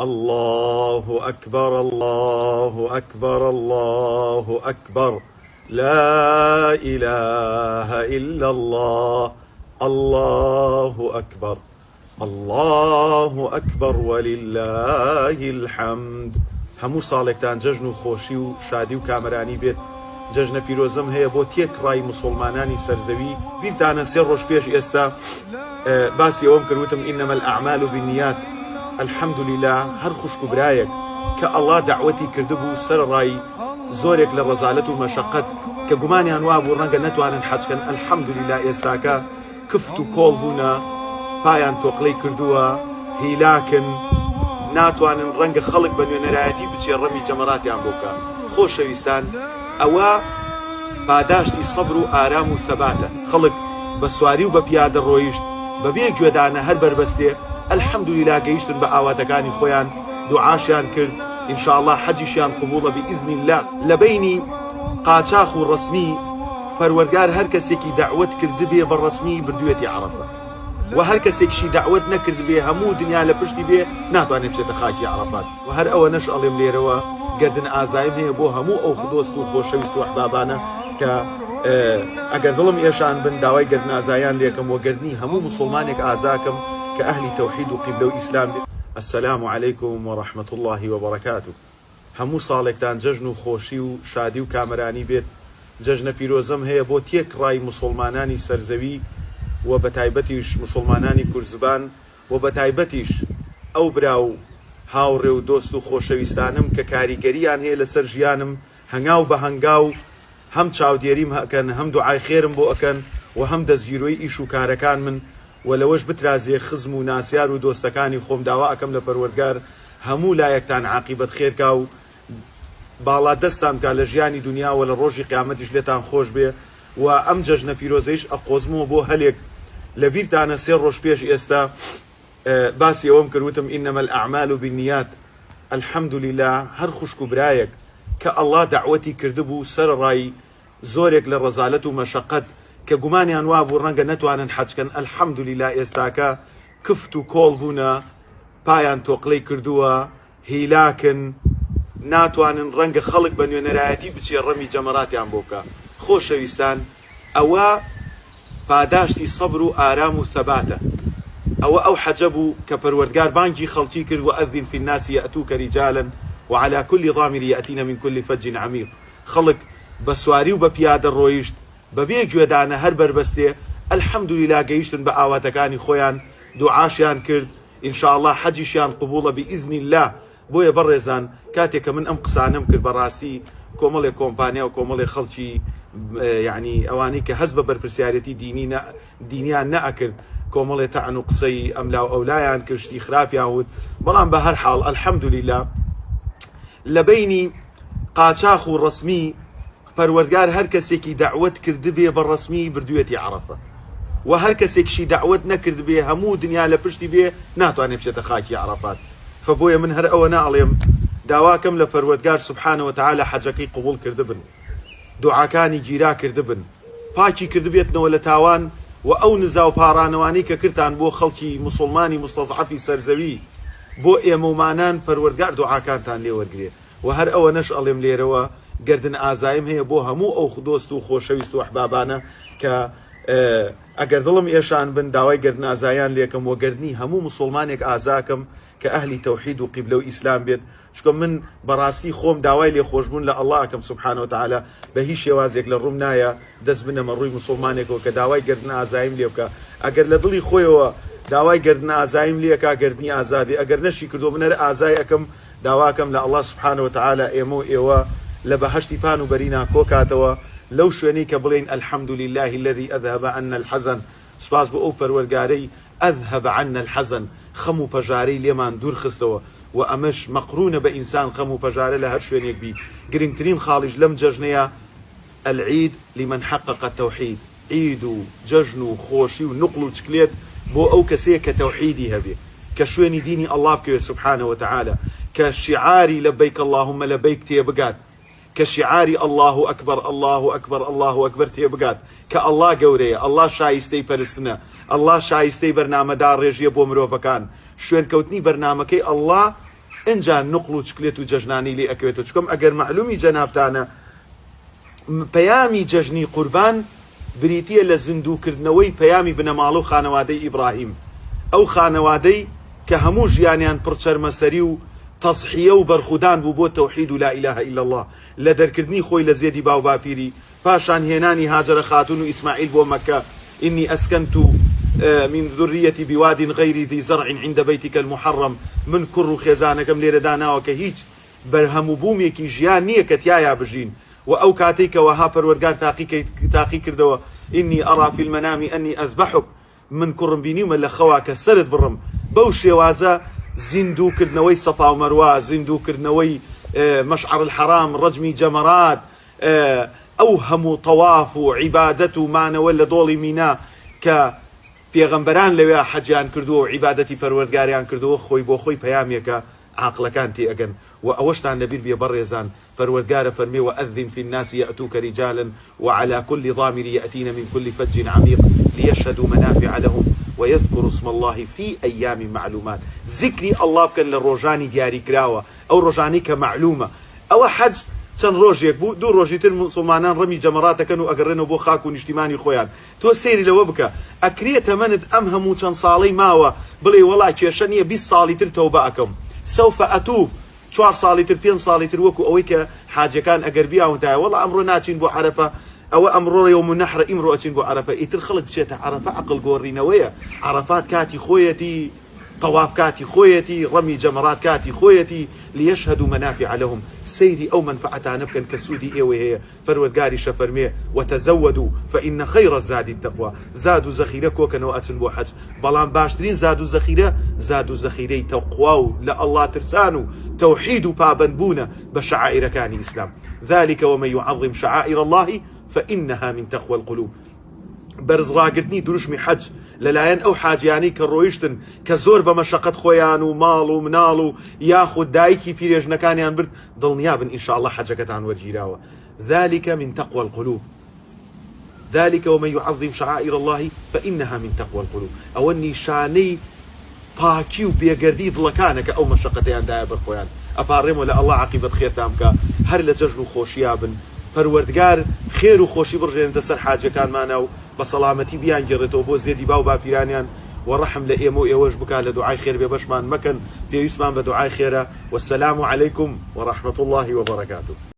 اللە اکبر اللە اکبر اللە اکبر لا الە الا اللە اللە اکبر اللە اکبر وللە الحمد. هەموو ساڵێکتان جەژن و خۆشی و شادی و کامەرانی بێت جەژنە پیرۆزەم هەیە بۆ تێکڕای موسوڵمانانی سەرزەوی. بیرتانە سێ ڕۆژ پێش ئێستا باسی ئەوەم کرد وتم انما الاعمال بالنیات الحمدللە هەر خوشک و برایەک کە ئەڵا دەعوەتی کردبوو سەرەڕای زۆرێک لە ڕەزالەت و مەشەقەت کە گومانیان وابوو ڕەنگە نەتوانن حەج کەن الحمدللە ئێستاکە کفت و کۆڵ بوونە پایان تۆقلەی کردووە هیلاکن ناتوانن ڕەنگە خەڵک بە نوێنەرایەتی بچێ ڕەمی جەمەراتیان بۆ بکا خۆشەویستان ئەوە پاداشتی سەبر و ئارام و سەباتە. خەڵک بە سواری و بە پیادە ڕۆیشت بە بێ گوێدانە هەر بەربەستێ الحمدللە گەیشتن بە ئاواتەکانی خۆیان دوعاشیان کرد ان شاء اللە حەجیشیان قبوڵە باذن اللە. لە بەینی قاچاخ و ڕەسمی پەروەرگار هەر کەسێکی دەعوەت کردبێ بە ڕەسمی بردویەتی عەڕەفە وە هەر کەسێکیشی دەعوەت نەکردبێ هەموو دنیا لە پشتی بێ ناتوانێ بچێتە خاکی عەڕەفات وە هەر ئەوەنەش ئەڵێم لێرەوە گەردن ئازایم هەیە بۆ هەموو ئەو دۆست و خۆشەویست و ئەحبابانە کە ئەگەر دڵم ئێشان بن داوای گەردن ئازایان لێکەم وە گەردنی هەموو موسوڵمانێک ئازاکەم کە ئەهلی تەوحید و قیبلە و ئیسلام بێ. السلام علیکم و رحمە اللە و بەرەکاته هەموو ساڵێکتان جەژن و خۆشی و شادی و کامەرانی بێت، جەژنە پیرۆزەم هەیە بۆ تێکڕای موسوڵمانانی سەرزەوی و بەتایبەتیش موسوڵمانانی کوردزبان و بەتایبەتیش ئەو برا و هاوڕێ و دۆست و خۆشەویستانم کە کاریگەریان هەیە لەسەر ژیانم هەنگاو بە هەنگاو هەم چاودێریم ئەکەن هەم دوعای خێرم بۆ ئەکەن و هەم دەستگیرۆی ئیش و کارەکانمن وە لەوەش بترازێ خزم و ناسیار و دۆستەکانی خۆم داوا ئەکەم لە پەروەردگار هەموو لایەکتان عاقیبەت خێر کا و باڵا دەستان بکا لە ژیانی دونیا وە لە ڕۆژی قیامەتیش لێتان خۆش بێ وە ئەم جەژنە پیرۆزەیش ئەقۆزمەوە بۆ هەلێک لە بیرتانە سێ ڕۆژ پێش ئێستا باسی ئەوەم کرد وتم انما الاعمال بالنیات الحمدللە هەر خوشک و برایەک کە اللە دەعوەتی کردبوو سەرەڕای زۆرێک لە ڕەزالەت و مەشەقەت کە گومانیان وابوو ڕەنگە نەتوانن حەج کەن الحمدللە ئێستاکە کفت و کۆڵ بوونە پایان تۆقلەی کردووە هیلاکن ناتوانن ڕەنگە خەڵک بە نوێنەرایەتی بچێ ڕەمی جەمەراتیان بۆ بکا خۆشەویستان ئەوە پاداشتی سەبر و ئارام و سەباتە ئەوە ئەو حەجە بوو کە پەروەردگار بانگی خەڵکی کرد وأذن في الناس یأتوک رجالا وعلی کل ضامر یأتین من کل فج عمیق خەڵک بە سواری و بە پیادە ڕۆیشت بەبێ گوێدانە هەر بەربەستێ الحمدللە گەیشتن بە ئاواتەکانی خۆیان دوعاشیان کرد ان شاء اللە حەجیشیان قبوڵە بإذن اللە بۆیە بەڕێزان کاتێک کە من ئەم قسانەم کرد بەڕاستی کۆمەڵێک کۆمپانیا و کۆمەڵێک خەڵکی یعنی ئەوانەی کە هەست بە بەرپرسیارەتی دینی نە دینیان نەئەکرد کۆمەڵێ تەعن و قسەی ئەملا و ئەولایان کرد شتی خراپیان وت بەڵام بە هەر حاڵ الحمدللە لە بەینی قاچاخ و ڕەسمی پەروەردگار هەر کەسێکی دەعوەت کردبێ بە ڕەسمی بردویەتی عەڕەفە وە هەر کەسێکیشی دەعوەت نەکردبێ هەموو دنیا لە پشتی بێ ناتوانێ بچێتە خاکی عەڕەفات فە بۆیە من هەر ئەوەنە ئەڵێم داواکەم لە پەروەردگار سبحانە وتعالی حەجەکەی قبوڵ کردبن دوعاکانی گیرا کردبن پاکی کردبێتنەوە لە تاوان وە ئەو نزا و پاڕانەوانەی کە کردتان بۆ خەڵکی موسوڵمانی موستەزعەفی سەرزەوی بۆ ئێمەومانان پەروەردگار دوعاکانتان لێ وەرگرێ وە هەر ئەوەنەش ئەڵێم لێرەوە گەردن ئازایم هەیە بۆ هەموو ئەو دۆست و خۆشەویست و ئەحبابانە کە ئەگەر دڵم ئێشان بن داوای گەردن ئازایان لێکەم وە گەردنی هەموو موسوڵمانێک ئازاکەم کە ئەهلی تەوحید و قیبلە و ئیسلام بێت چونکە من بەڕاستی خۆم داوای لێخۆشبوون لە اللە ئەکەم سبحانە وتعالی بە هیچ شێوازێک لە ڕووم نایە دەست بنەمە ڕووی موسوڵمانێکەوە کە داوای گەردن ئازاییم لێ بکا ئەگەر لە دڵی خۆیەوە داوای گەردن ئازاییم لێ ئەکا گەردنی ئازا بێ ئەگەر نەشی کردووە من هەر ئازای ئەکەم داواکەم لە اللە سبحانە وتعالی ئێمە و ئێوە لە بەهەشتی پان و بەرینا کۆکاتەوە لەو شوێنەی کە بڵێین الحمد للە الذی اذهب عنا الحزن سوپاس بۆ ئەو پەروەرگارەی اذهب عنا الحزن خەم و پەژارەی لێمان دوور خستەوە وە ئەمەش مەقرونە بە ئینسان خەم و پەژارە لە هەر شوێنێک بی گرنگترین خاڵیش لەم جەژنەیا العید لمن حقق التوحید عید و جەژن و خۆشی و نوقڵ و چکلێت بۆ ئەو کەسەیە کە تەوحیدی هەبێ کە شوێنی دینی اللە بکەوێت سبحانە وتعالی کە شیعاری لبیک اللهم لبیک تێبگات کە شیعاری اللە اکبر اللە اکبر اللە اکبر تێبگات کە اللە گەورەیە اللە شایستەی پەرستنە اللە شایستەی بەرنامەداڕێژیە بۆ مرۆڤەکان شوێنکەوتنی بەرنامەکەی اللە. ئنجا نوقڵ و چکلێت و جەژنانەی لێ ئەکەوێتەوە چکم ئەگەر مەعلومی جەنابتانە پەیامی جەژنی قوربان بریتیە لە زیندوو کردنەوەی پەیامی بنەماڵە و خانەوادەی ئیبڕاهیم ئەو خانەوادەی کە هەموو ژیانیان پڕ چەرمەسەری و تەزحیە و بەرخودان بوو بۆ تەوحید و لا الە الا اللە لە دەرکردنی خۆی لە زێدی باوباپیری پاشان هێنانی هاجەرە خاتوون و ئیسماعیل بۆ مەککە، انی اسکنت من ذریتی بواد غیر ذی زرع عند بیتک المحرم، من کوڕ و خێزانەکەم لێرە داناوە کە هیچ بەرهەم و بوومێکی ژیان نییە کە تیایا بژین، وە ئەو کاتەی کە وەها پەروەرگار تاقی کردەوە، انی ارا فی المنام انی اذبحک، من کوڕم بینیومە لە خەوا کە سەرت بڕم، بەو شێوازە زیندوو کردنەوەی سەفا و مەروە، زیندوو کردنەوەی مەشعەر الحرام، ڕەجمی جەمەرات، ئەو هەموو تەواف و عیبادەت و مانەوە لە دۆڵی مینا کە پێغەمبەران لەوێ حەجیان کردووە و عیبادەتی پەروەردگاریان کردووە خۆی بۆ خۆی پەیامێکە عاقڵەکان تێئەگەن وە ئەوەشتان لەبیر بێ بەڕێزان پەروەردگار ئەفەرمێ وأذن في الناس یأتوک رجالا وعلی کل ضامر یأتین من کل فج عمیق لیشهدوا منافع لهم ویذکروا اسم اللە فی ایام معلومات زیکری اللە بکەن لە ڕۆژانی دیاری کراوە ئەو ڕۆژانەی کە مەعلومە ئەوە حەج چەند ڕۆژێک بوو دوو ڕۆژی تر موسڵمانان ڕەمی جەمەرات دەکەن و ئەگەڕێنەوە بۆ خاک و نیشتیمانی خۆیان تۆ سەیری لەوە بکە ئەکرێ تەمەنت ئەم هەموو چەند ساڵەی ماوە بڵێی وەڵا کێشە نیە 20 ساڵی تر تەوبە ئەکەم سوف اتوب چوار ساڵی تر پێنج ساڵی تر وەکو ئەوەی کە حاجیەکان ئەگەر بیاونتایە وەڵا ئەمڕۆ ناچین بۆ عەرەفە ئەوە ئەمڕۆ یوم النحرە ئیمڕۆ ئەچین بۆ عەرەفە ئیتر خەڵک بچێتە عەرەفە عەقڵ گۆڕینەوەیە عەرەفات کاتی خۆیەتی تەواف کاتی خۆیەتی ڕەمی جەمەرات کاتی خۆیەتی لیشهدوا منافع لهم سەیری ئەو مەنفەعەتانە بکەن کە سوودی ئێوەی هەیە پەروەردگاریش ئەفەرموێ، وتزودوا فان خیر الزاد التقوی، زاد و زەخیرە کۆکەنەوە ئەچن بۆ حەج، بەڵام باشترین زاد و زەخیرە زاد و زەخیرەی تەقوا و لە اللە ترسان و تەوحید و پابەندبوونە بە شەعائیرەکانی ئیسلام، ذلک ومن یعظم شعائر اللە فانها من تقوی القلوب. بەرز ڕاگرتنی دروشمی حەج لەلایەن ئەو حاجیانەی کە ڕۆیشتن کە زۆر بە مەشەقەت خۆیان و ماڵ و مناڵ و یاخود دایکی پیرێژنەکانیان برد دڵنیابن ان شاء اللە حەجەکەتان وەرگیراوە ذلک من تقوی القلوب ذلک ومن یعظم شعائر اللە فانها من تقوی القلوب ئەوە نیشانەی پاکی و بێگەردی دڵەکانە کە ئەو مەشەقەتەیان دایە بەر خۆیان ئەپاڕێمەوە لە اللە عاقیبەت خێرتان بکا هەر لە جەژن و خۆشیا بن پەروەردگار خێر و خۆشی بڕژێنێتە سەر حاجیەکانمانا و بە سەڵامەتی بیانگێڕێتەوە بۆ زێدی باو باپیرانیان و ڕەحم لە ئێمە و ئێوەش بکا لە دوعای خێر بێبەشمان مەکەن پێویستمان بە دوعای خێرە والسلام علیکم ورحمە اللە وبرکاته.